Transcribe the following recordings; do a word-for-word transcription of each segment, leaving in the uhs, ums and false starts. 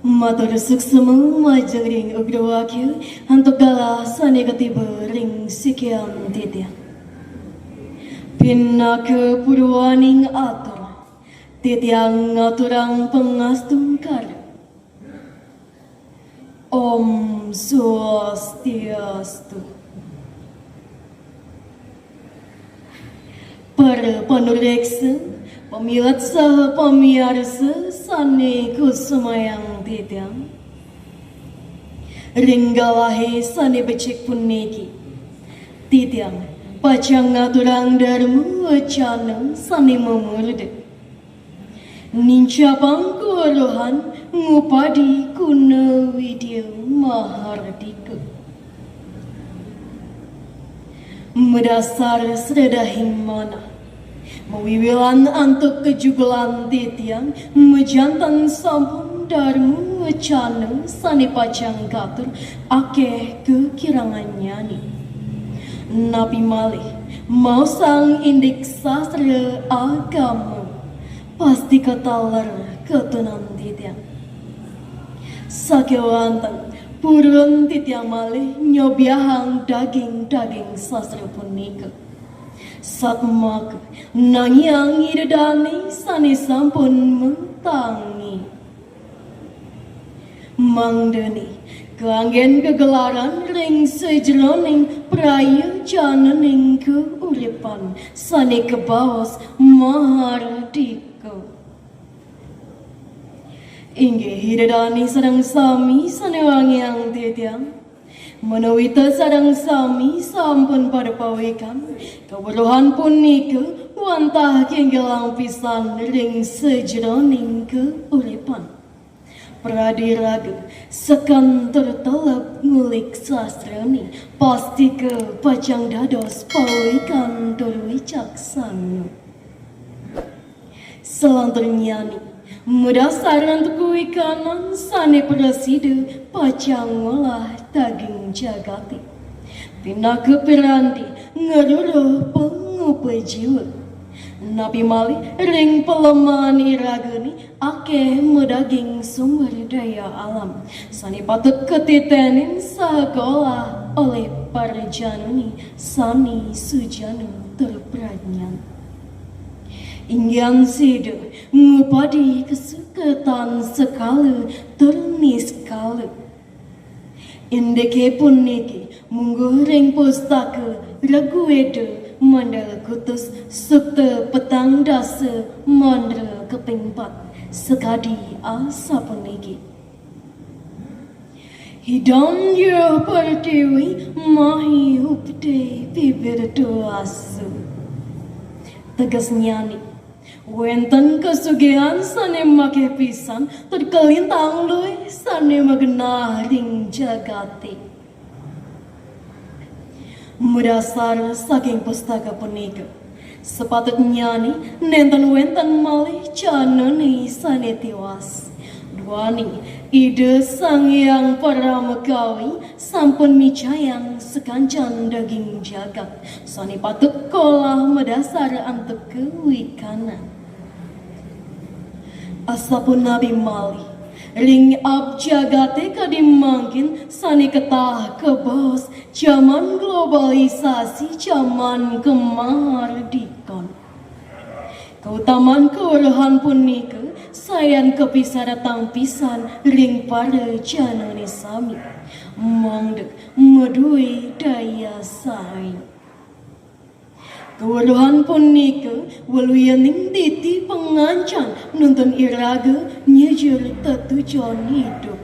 Matur suksma majeng ring Ugrawakya antuk galah sane katiba ring sikian titiang. Pinaka purwaning atur, titiang ngaturang pangastungkara. Om Swastiastu. Para panureksa, pamilet saha pamiarsa sane kusumayang titiang. Ring galahe sane becik puniki, titiang pacang ngaturang dharma wacana sane mamurda. Nincapang kaweruhan ngupadi kuna widya mahardika. Madasar sredahing manah, mawiwilan antuk kajugelan titiang, majanten sampun dharma wacana sane pacang katur akeh kakirangannyane. Napi malih, maosang indik sastra agama, pastika taler katunan titiang. Sakewanten purun titiang malih nyobiahang daging-daging sastra punika. Satmaka nangiang Ida dane sane sampun matangi. Mangdane kaanggen kagelaran ring sajeroning prayojananing kauripan sane kabaos mahardika. Inggih, Ida dane sareng sami sane wangiang titiang. Manawita sareng sami sampun pada pawikan, kaweruhan punika wantah kenggelang pisan ring sajeroning kauripan. Pradiraga seken tur teleb ngulik sastrane, pastika pacang dados pawikan tur wicaksana. Salanturnyane, madasar antuk kawikanan sane prasida pacang ngolah daging jagate. Pinaka piranti ngruruh pangupa jiwa. Napi malih ring palemahan iragane akeh madaging sumber daya alam sane patut katitenin saha kaolah olih para janane sane sujana tur pradnyan. Inggihan sida ngupadi kasuketan sekala tur niskala. Indike puniki mungguh ring pustaka Rig Weda Mandala Kutus, Sukta petang dasa, mantra kaping pat, sakadi asapuniki. Idam ya parthivi mahi upte pibirtu asu. Tegesnyane, wenten kasugihan sane makeh pisan tur kalintang luih sane magenah ring jagate. Madasar saking pustaka punika, sapatutnyane nenten wenten malih janane sane tiwas. Duaning Ida Sang Hyang Paramakawi sampun micayang sakancan daging jagat sane patut kaolah madasar antuk kawikanan. Asapunapi malih, ring ab jagate kadi mangkin sane ketah kabaos jaman globalisasi, jaman kamardikan. Kautaman kaweruhan punika sayan kapisaratang pisan ring para janane sami, mangda madue daya saing. Kaweruhan punika wewiyaning titi pangancan nuntun iraga nyujur tetujon idup.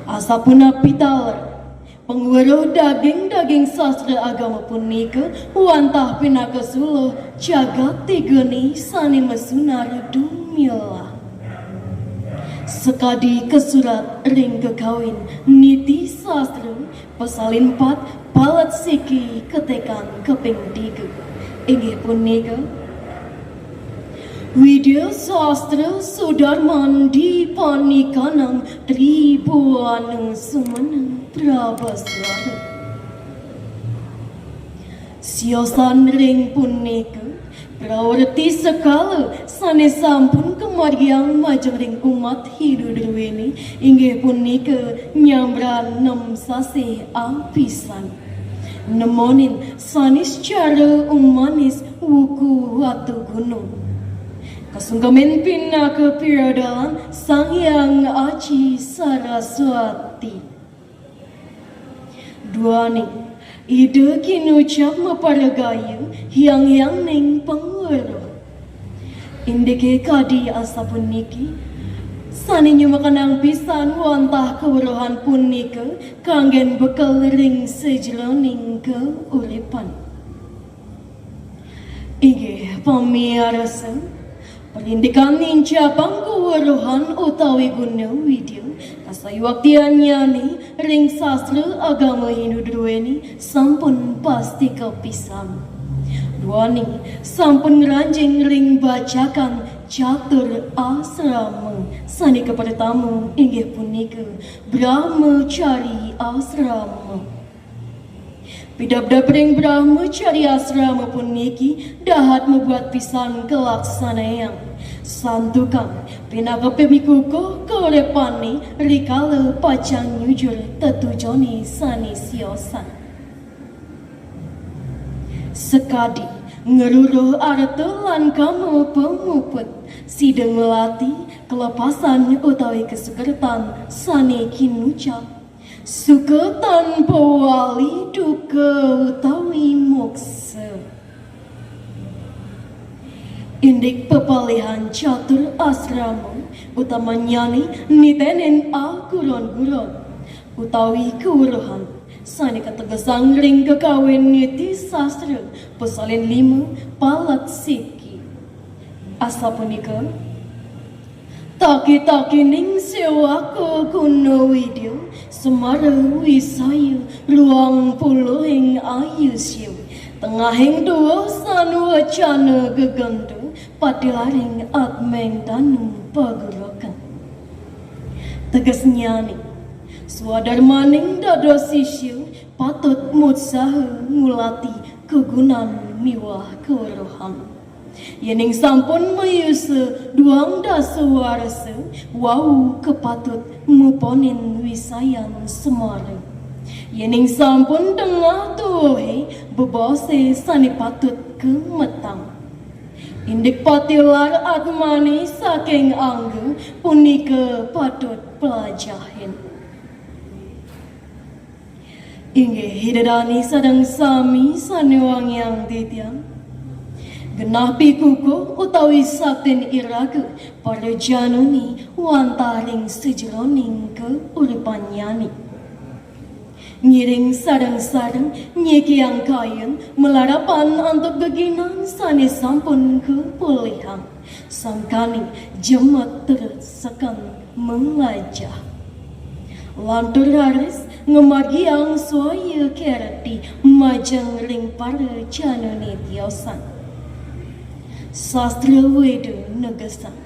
Asapunapi taler, pangweruh daging-daging sastra agama punika wantah pinaka suluh jagat tigeni sane masunar dumilah. Sakadi kasurat ring Kakawin Niti Sastra, pasalin pat, palet siki, ketekan kaping tiga. Inggih punika, Widya Sastra Sudarman Dipanikanam Tribuana Sumana Prabhaswara. Siosan ring punika, Prawerti sekala sane sampun kamargiang majeng ring umat Hindu druene inggih punika nyambran nem sasih apisan. Nemonin sanis cara umanis wuku watu gunung. Kasungkemin pinaka piradalan Sang Hyang Aji Saraswati. Duaning Ida kinucap maparagaya hyang-hyangning pangweruh. Indike kadi asapuniki, sane nyumekenang pisan wantah kaweruhan punika kanggen bekel ring sajeroning kauripan. Inggih pamiarsa, parindikan nincapang kaweruhan utawi guna widya kasayuaktiannyane ring sastra agama Hindu druene sampun pasti kapisan. Duaning sampun ngranjing ring bacakan catur asrama sane kapertama inggih punika Brahmacari asrama. Pidabdab ring Brahmacari asrama puniki dahat mabuat pisan kalaksanayang. Santukan pinaka pamikukuh kauripane rikala pacang nyujur tetujone sane siosan. Sakadi ngruruh arta lan kama pamuput, sida nglati kalepasan utawi kasukertan sane kinucap. Suka tanpa wali duka utawi moksa. Indik pepalihan catur asrama utamanyane nitenin akuron-guron utawi kaweruhan sane kategesang ring kakawin niti sastra pasalin lima palat siki. Asapunika, taki-takining sewaka guna widya, semara wisaya ruang puluhing ayusya, tengahing tuah sanwacana gegenta, patilaring atmeng danu pagurukan. Tegesnyane, swadarmaning dados sisya patut mutsaha ngulati kagunan miwah kaweruhan. Yening sampun mayusa duang dasa warsa, wau kapatut muponin wisayan semara. Yening sampun tengah tuuhe, bebose sane patut kametang. Indik patilar atmane saking angga punika patut pelajahin. Inggih, Ida dane sareng sami sane wangiang titiang. Genah pikukuh utawi saktin iraga para janane wantah ring sajeroning kauripannyane. Ngiring sareng-sareng nyikiang kayun malarapan antuk geginan sane sampun kapolihang. Sangkane jemet tur seken melajah. Lantur raris ngamargiang swaya kerti majeng ring para janane tiosan. Sastra Weda negesang,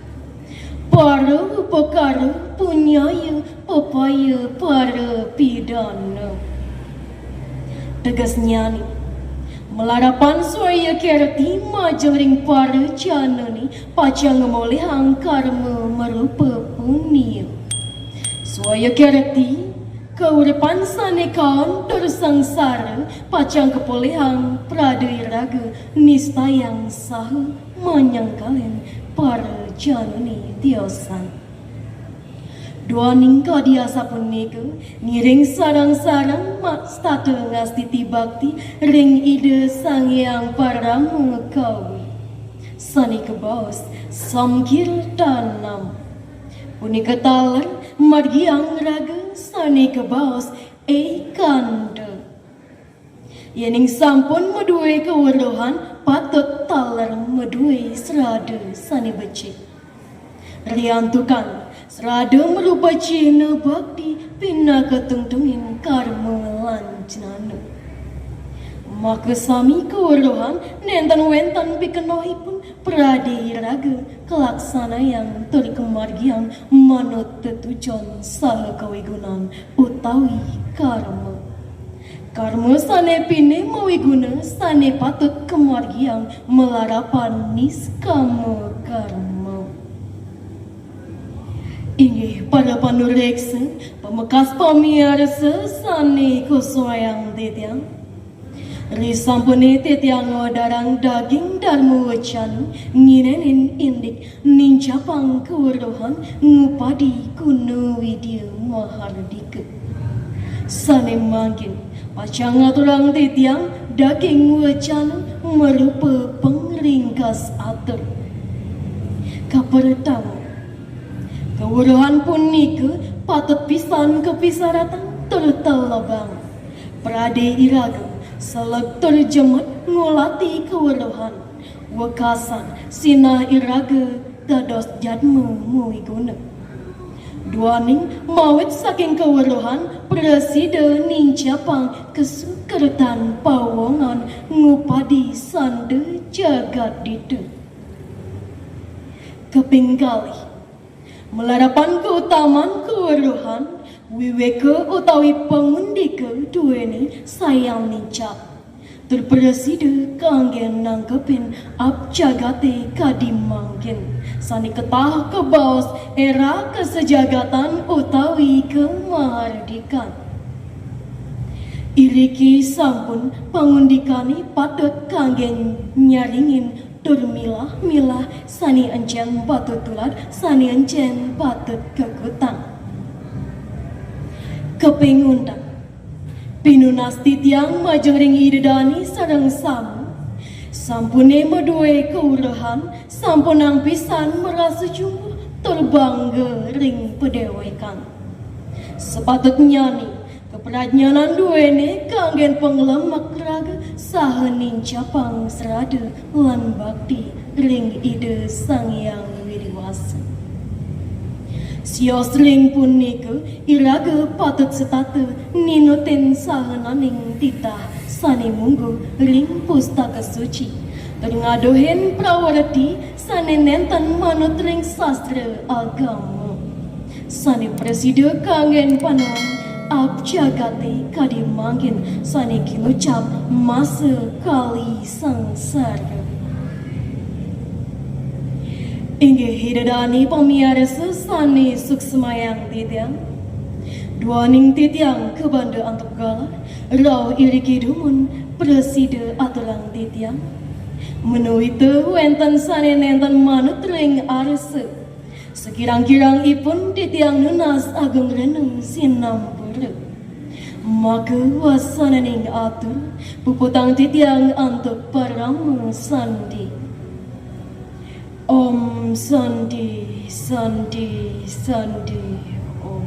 para upakara punyaya pepaya para pidana. Tegesnyane, malarapan swaya kerti majeng ring para janane pacang ngamolihang karma marupa punia. Swaya kerti, kauripan sane kaon tur sangsara pacang kapolihang prada iraga nistayang saha manyangkalin para janane tiosan. Duaning kadi asapunika, ngiring sareng-sareng mastata ngastiti bakti ring Ida Sang Hyang Parama Kawi. Sane kabaos Samkirtanam. Punika taler margiang raga sane kabaos ekanta. Yening sampun madue kaweruhan, patut taler madue srada sane becik. Riantukan, srada marupa cihna bakti pinaka tungtungin karma lan jnana. Makasami kaweruhan nenten wenten pikenohipun prade iraga kalaksanayang tur kamargiang manut tetujon saha kawigunan utawi karma. Karma sane pine mawiguna sane patut kamargiang malarapan niskama karma. Inggih para panureksa, pamekas pamiarsa sane kusumayang titiang. Risampune titiang ngwedarang daging darma wecana nginenin indik nincapang kaweruhan ngupadi guna widya mahardika. Sane mangkin pacang ngaturang titiang daging wecana marupa pangringkas atur. Kapertama, kaweruhan punika patut pisan kapisaratang tur telebang. Prade iraga seleg tur jemet ngulati kaweruhan, wekasan sinah iraga dados jadma mawiguna. Duaning mawit saking kaweruhan prasida nincapang kasukertan pawongan ngupadi sanda jagat ditu. Kaping kalih, malarapan kautaman kaweruhan, wiweka utawi pangundika duene sayan nincap. Tur prasida kangge nangkepin abjagate kadi mangkin, sane ketah kabaos era kasejagatan utawi kamahardikan. Iriki sampun pangundikane patut kangge nyaringin tur milah-milah sane encen patut tulad, sane encen patut kekutang. Kaping untat, pinunas titiang majeng ring Ida Dane sareng sami, sampune madue kaweruhan, sampunang pisan marasa jumbuh tur bangga ring padewekan. Sapatutnyane, kaprajnyanan duene kanggen panglemek raga saha nincapang srada lan bakti ring Ida Sang Hyang Widi Wasa. Sios ring punika, iraga patut setata ninutin sahananing titah sane mungguh ring Pustaka Suci, tur ngaduhin prawerti sane nenten manut ring sastra agama. Sane prasida kanggen panuan abjagate kadi mangkin sane kinucap masa kali sangsara. Inggih Ida Dane pamiarsa sane suksmayang titiang. Duaning titiang kabanda antuk galah, rauh iriki dumun prasida aturang titiang. Menawita wenten sane nenten manut ring arsa, sakirang-kirang ipun titiang nunas agung renung sinampura. Maka wasananing atur, puputang titiang antuk parama santi. Om Santi, Santi, Santi, Om.